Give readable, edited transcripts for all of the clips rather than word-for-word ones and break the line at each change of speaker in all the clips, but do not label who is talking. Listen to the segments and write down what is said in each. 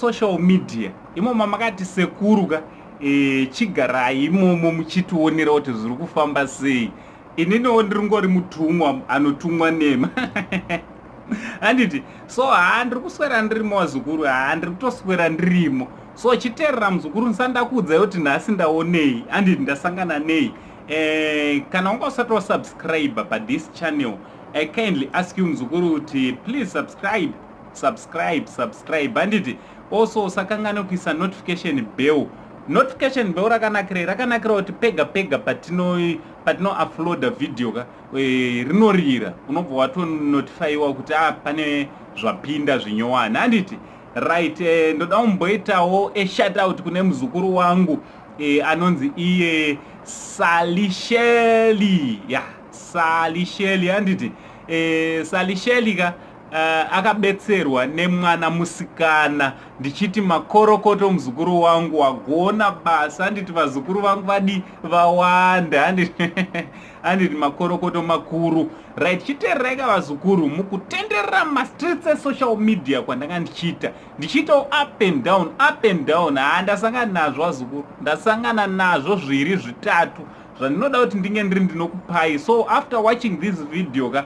esocial media imomo makati sekuru ka e, chigarai imomo muchitionera kuti zviri kufamba sei. Ininiwo ndiri ngori mutumwa anotumwa nema handiti. So haa ndiri kuswera ndirimo vazukuru, haa ndiri kutoswera ndirimo. So chiteerera muzukuru, ndisanda kuudzai kuti nhasi ndaonei, handiti, ndasangana nei. Kana wanga usati wasubscribe pathis channel, I kindly ask you muzukuru kuti please subscribe, subscribe, subscribe, handiti. Also usakanganwe kuisa notification bell. Notification bell rakanakirei? Rakanakira kuti pega pega patino uploada video ka rinorira, unobva watonotifaiwa kuti a pane zvapinda zvinyowani, handiti. Right, ndoda kumboitawo a shout out kune muzukuru wangu anonzi iye Salisheli ya, yeah, Salisheli, handiti. Salisheli ka akabetserwa nemwana musikana. Ndichiti makorokoto muzukuru wangu, wagona basa, handiti. Vazukuru vangu vadi vawanda, handiti, handiti. Makorokoto makuru. Right, chiteererai ka vazukuru, mukutenderera mumastreets esocial media kwandanga ndichiita, ndichiitawo up and down, up and down, haa ndasangana nazvo vazukuru, ndasangana nazvo zviri zvitatu zvandinoda kuti ndinge ndiri ndinokupai. So after watching this video ka,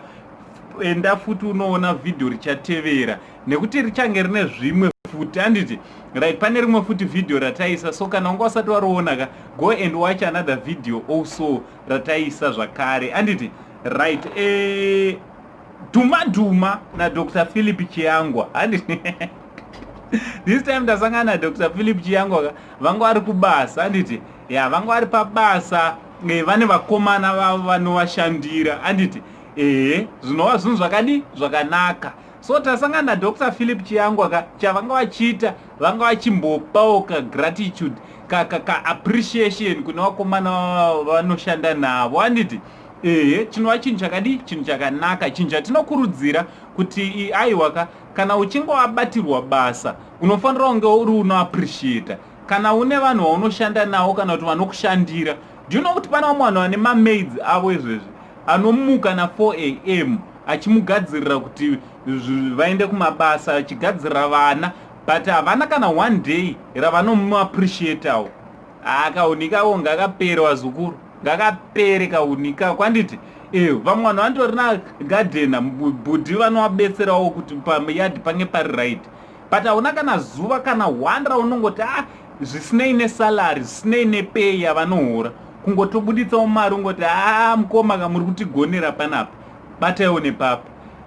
enda futi unoona vhidhiyo richatevera nekuti richange rine zvimwe futi, handiti. Right, pane rimwe futi vhidhiyo rataisa. So kana unga usati wariona ka, go and watch another video also rataisa zvakare, handiti. Right, dhuma dhuma naDr Philip Chiyangwa, handiti. This time ndasangana naDr Philip Chiyangwa ka, vanga vari kubasa, handiti. Ya, vanga vari pabasa, vane vakomana vavo vanovashandira, handiti. Ehe, zvinova zvinhu zvakadi zvakanaka. So tasangana naDr Philip Chiyangwa ka, chavanga vachiita, vanga vachimbopawo kagratitude, kaappreciation kune vakomana vanoshanda navo, handiti. Ehe, chinova chinhu chakadi, chinhu chakanaka, chinhu chatinokurudzira kuti aiwa ka, kana uchinge wabatirwa basa unofanira kunge uri unoappreciata kana une vanhu vaunoshanda navo kana kuti vanokushandira. Do you know kuti pane vamwe vanhu vane mamaids avo izvezvi anomuka na4 am achimugadzirira kuti vaende kumabasa, achigadzirira vana, but havana kana one day ravanomuappreciatawo? Akaunikako ngakapere vazukuru, ngakapere kaunika kwanditi. Vamwe vanhu vanotori nagadhena bhudhi vanovabetserawo kuti payadhi pange pari right, but hauna kana zuva kana one raunongoti a zvisinei nesalary, zvisinei nepay yavanohora, kungotobuditsawo mari ungoti, "A mukoma ka, muri kutigonera panapa, bataiwo nepapa."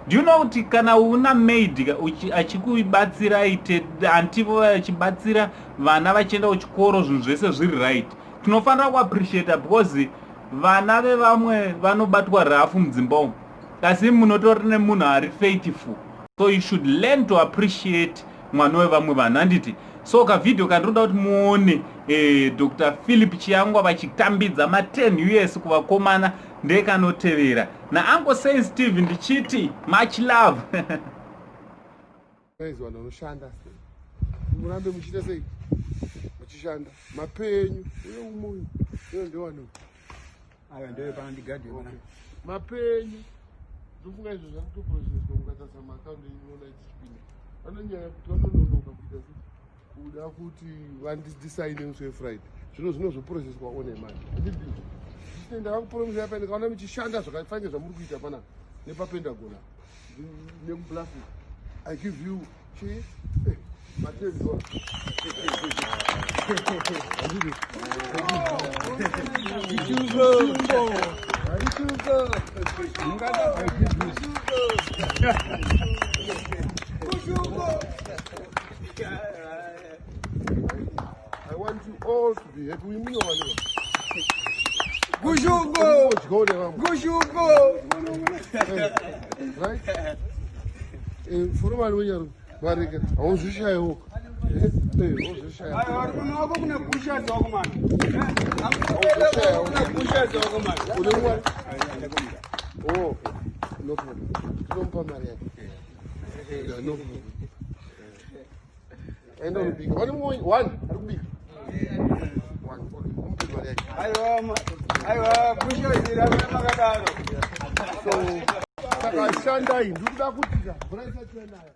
Do you know kuti kana una maid achikubatsira, ite antivo vachibatsira vana vachienda kuchikoro, zvinhu zvese zviri right, tinofanira kuappreciata because vana vevamwe vanobatwa rafu mudzimba umu, asi munotori nemunhu ari faithful. So you should learn to appreciate mwana wevamwe vanhu, handiti. So kavhidhio kandinoda kuti muone Dr Philip Chiyangwa vachitambidza ma10 US kuvakomana ndekanotevera. NaUncle Saints TV ndichiti much love.
Guys, vanhu vanoshanda sei, murambe muchiita sei, muchishanda mapenyu uye umoyo uyo ndewani?
Aiwa, ndewe pano, ndigadhe pana.
Mapenyu ndofunga izvo zvakutoprocesswa, mukatarisa maakaunti inoona ichichipinda. Vanonyanya kuti vanononoka kuita se kuda kuti vandisaine musi weFriday, zvino zvinozoprocesswa one manje. Ndakakupromisa pa ndikaona muchishanda zvakafange zvamuri kuita panapa nepaPentagon nekuBluffing, I give you chi ma$10.
Ichuzo. Ichuzo.
I give you I want you all to be happy. Uyu munyowa.
Gushungo.
Odyawo nevamwe.
Gushungo.
Right? Foromani wenyaru mareke hauzvishayiwo. Hauzvishayiwo.
Aiwa, vari wako muna gusha dzako mani. Muna gusha dzako mani.
Une mari? Oh, no problem. Tinomupa mari yake. Yeah, no problem. Enda unobika. Vane mumwe one ari kubika. One. Okay. Umupe mari yake.
Aiwa, aiwa, gusha zira makadaro.
So, saka shandai, ndikuda kuti mvura isati yanaya.